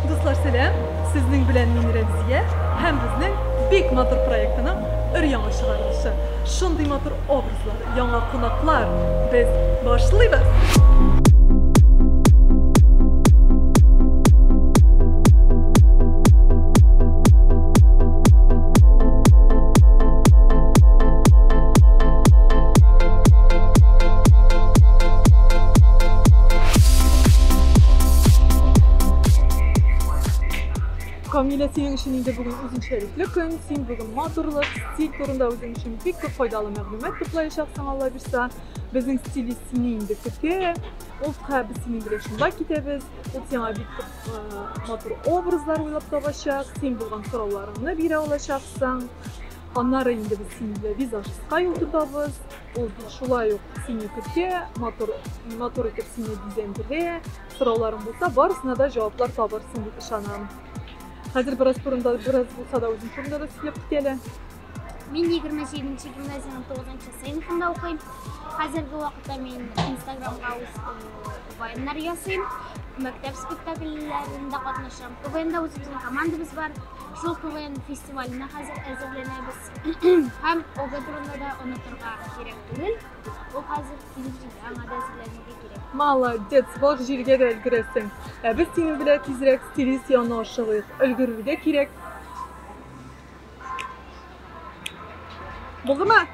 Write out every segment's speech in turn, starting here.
Дуслар, сәлам! Сезнең белән мин Рәмзия һәм безнең бик матур проектының өр-яңа чыгарылышы. Шундый матур образлар, яңа кунаклар. Без башлыйбыз! Камилә, синең өчен инде бүген үзенчәлекле көн. Син бүген матурлык, стиль турында үзең өчен бик күп файдалы мәгълүмат туплаячаксың, Алла бирса. Безнең стилист сине инде көтә. Ул без синең белән шунда китәбез. Ул сиңа бик күп матур образлар уйлап табачак. Син булган сорауларыңны бирә алачаксың. Аннары инде без синең белән визажистка юл тотабыз. Ул шулай ук сине көтә, матур, матур итеп сине бизәндерә. Сорауларың булса, барысына да җаваплар табырсың дип ышанам. Хәзер бераз турында, бераз булса да үзең турында да сөйләп кит әле. Мин 27 нче гимназиянең 9 нчы сыйныфында укыйм. Хәзерге вакытта мин Инстаграмга үз вайннар ясыйм. Мәктәп спектакльләрендә катнашам. КВНда үзебезнең командабыз бар. Шул КВН фестиваленә хәзер әзерләнәбез. Һәм ОГЭ турында да онытырга кирәк түгел. Ул хәзер килеп җитә, аңа да әзерләнергә кирәк. Молодец, бар җиргә дә өлгерәсең. Ә без синең белән тизрәк стилист янына ашыгыйк. Өлгерергә кирәк. Булдымы?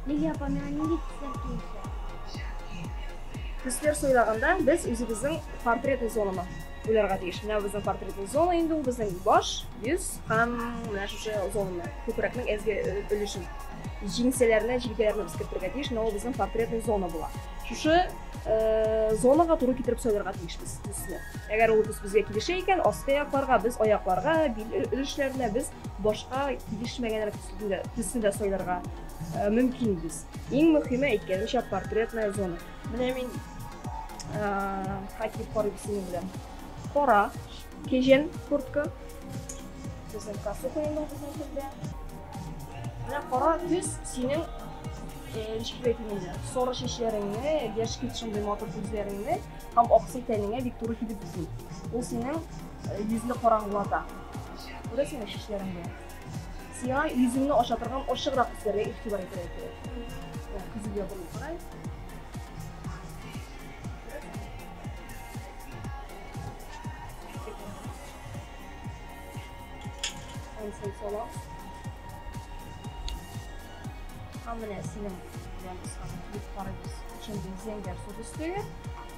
Лилия апа, миңа нинди төсләр килешә? Төсләр сайлаганда без үзебезнең портретный зонаны уйларга тиеш. Менә безнең портретный зона инде ул безнең баш, йөз һәм менә шушы зонаны, күкрәкнең әзге өлешен. Җиңсәләрне, җилкәләрне без кертергә тиеш, менә ул безнең портретный зона була. Шушы зонага туры китереп сайларга тиешбез төсне. Әгәр ул төс безгә килешә икән, аскы якларга, без аякларга, бил өлешләренә без башка килешмәгәнрәк төсне дә сайларга мөмкинбез. Иң мөһиме, әйткәнемчә, портретная зона. Менә мин хоккей карыйм синең белән. Кара кәҗән куртка. Безнең косуха инде безнең телдә. Менә кара төс синең ничек дип әйтим инде, соры чәчләреңне, яшькелт шундый матур күзләреңне һәм аксыл тәнеңә бик туры килеп бетми. Ул синең йөзне караңгылата. Күрәсеңме чәчләреңне? Сиңа йөзеңне ача торган ачыграк төсләргә игътибар итәргә кирәк. Күзеңә борылып карай. Анысын салам. Һәм менә синең белән без хәзер киеп карыйбыз. Шундый зәңгәр су төстәге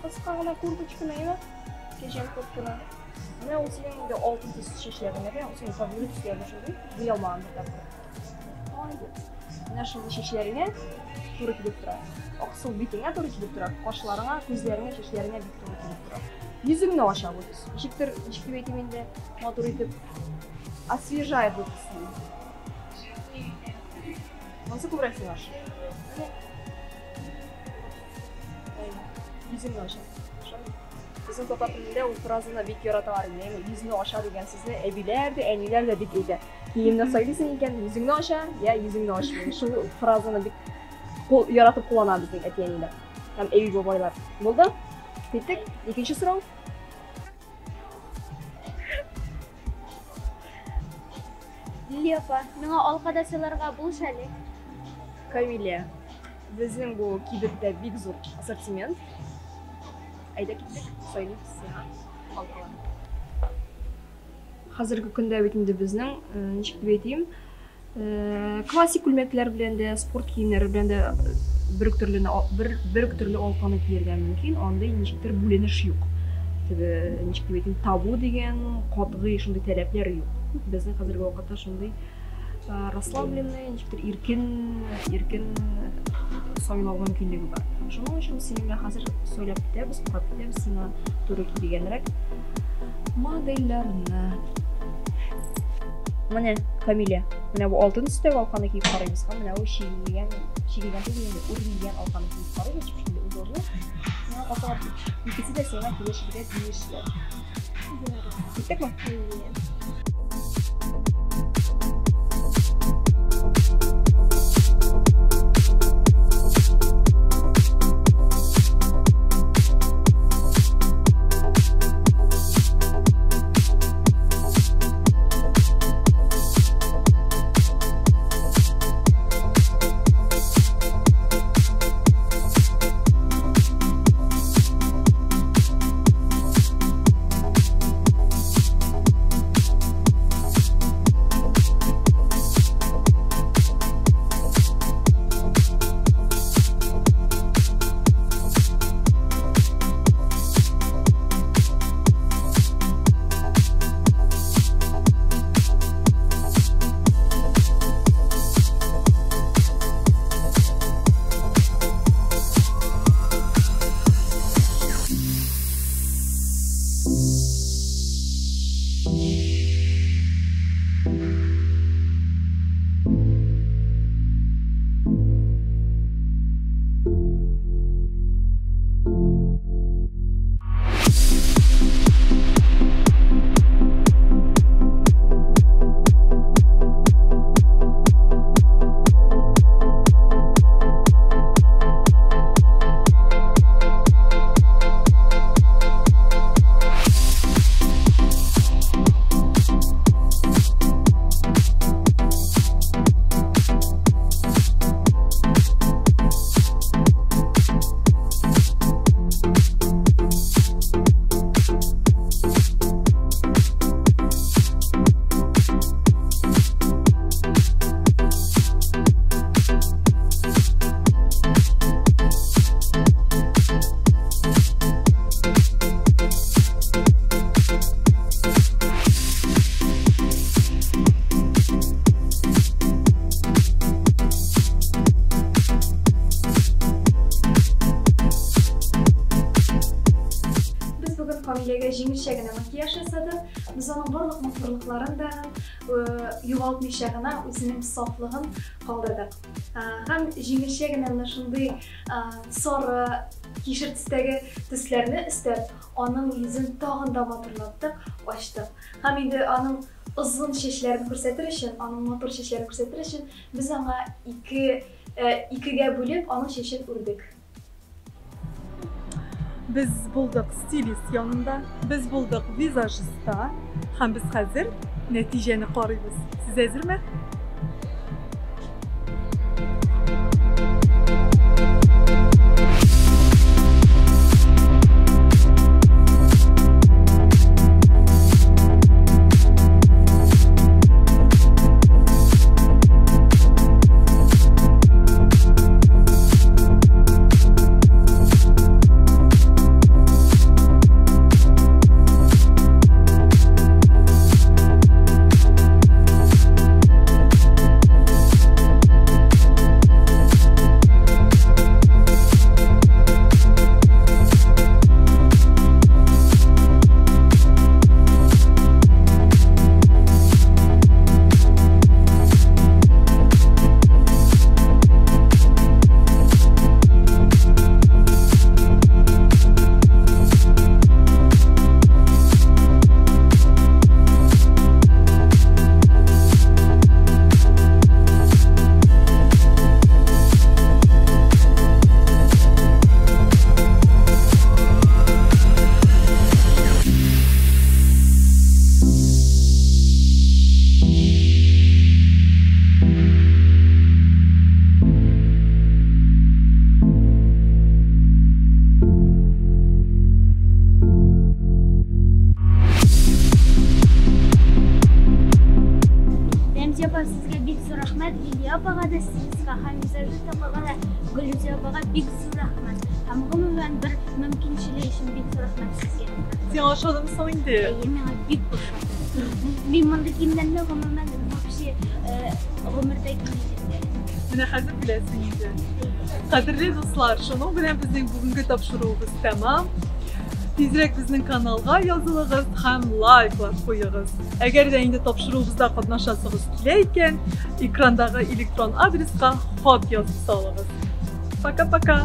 кыска гына курточканы, әйме? Кәҗән куртканы. Менә ул синең инде алтын төс чәчләреңә дә, ул синең табигый төсләреңә шундый, буялмаган бер тапкыр. Менә шундый чәчләреңә туры килеп тора. Аксыл битеңә туры килеп тора, кашларыңа, күзләреңә, чәчләреңә бик туры килеп тора. Йөзеңне ача бу төс. Ничектер, ничек дип әйтим инде, матур итеп освежает бу төсне. Монысы күбрәк сиңа ошый. Йөзеңне ача. Безнең татар телендә ул фразаны бик яраталар инде. Яғни йөзне ача дигән сүзне әбиләр дә, әниләр дә бик әйтә. Киемне сайлыйсың икән, йөзеңне ача, я йөзеңне ачмый. Шул фразаны бик яратып куллана безнең әти-әниләр һәм әби-бабайлар. Булды? Киттек. Икенче сорау. Лилия апа, миңа алка да сайларга булыш әле. Камилә, безнең бу кибеттә бик зур ассортимент. Әйдә киттек, сайлыйбыз сиңа алкалар. Хәзерге көндә бит инде безнең, ничек дип әйтим, классик күлмәкләр белән дә, спорт киемнәре белән дә бер үк төрле бер үк төрле алканы кияргә мөмкин, андый ничектер бүленеш юк. Теге, ничек дип әйтим, табу дигән катгый шундый таләпләр юк. Безнең хәзерге вакытта шундый расслабленный, ничектер иркен, иркен сайлау мөмкинлеге бар. Шуның өчен без синең белән хәзер сайлап китәбез, карап китәбез сиңа туры килгәнрәк модельләрне. Менә Камилә. Менә бу алтын төстәге алканы киеп карыйбыз һәм менә бу чигелгән, чигелгән түгел инде, үрелгән алканы киеп карыйбыз. Шундый удобно. Миңа калса, икесе дә сиңа килешергә тиешләр. Киттекме? Әйе. Без бүген Камиләгә җиңелчә генә макияж ясадык. Без аның барлык матурлыкларын да югалтмыйча гына үзенең сафлыгын калдырдык. Һәм җиңелчә генә менә шундый сары, кишер төстәге төсләрне өстәп, аның йөзен тагын да матурлаттык, ачтык. Һәм инде аның озын чәчләрен күрсәтер өчен, аның матур чәчләрен күрсәтер өчен без аңа икегә бүлеп аның чәчен үрдек. Без булдык стилист янында, без булдык визажистта һәм без хәзер нәтиҗәне карыйбыз. Сез әзерме? Рәмзия апа, сезгә бик зур рәхмәт. Лилия апага да, стилистка һәм визажист апага да, Гөлүзә апага бик зур рәхмәт. Һәм гомумән бер мөмкинчелек өчен бик зур рәхмәт сезгә. Сиңа ошадымы соң инде? Әйе, миңа бик ошады. Мин мондый киемнәрне гомумән вообще гомердә кимәдем. Менә хәзер беләсең инде. Кадерле дуслар, шуның белән безнең бүгенге тапшыруыбыз тәмам. Тизрәк безнең каналга язылыгыз һәм лайклар куегыз. Әгәр дә инде тапшыруыбызда катнашасыгыз килә икән, экрандагы электрон адреска хат язып салыгыз. Пока-пока!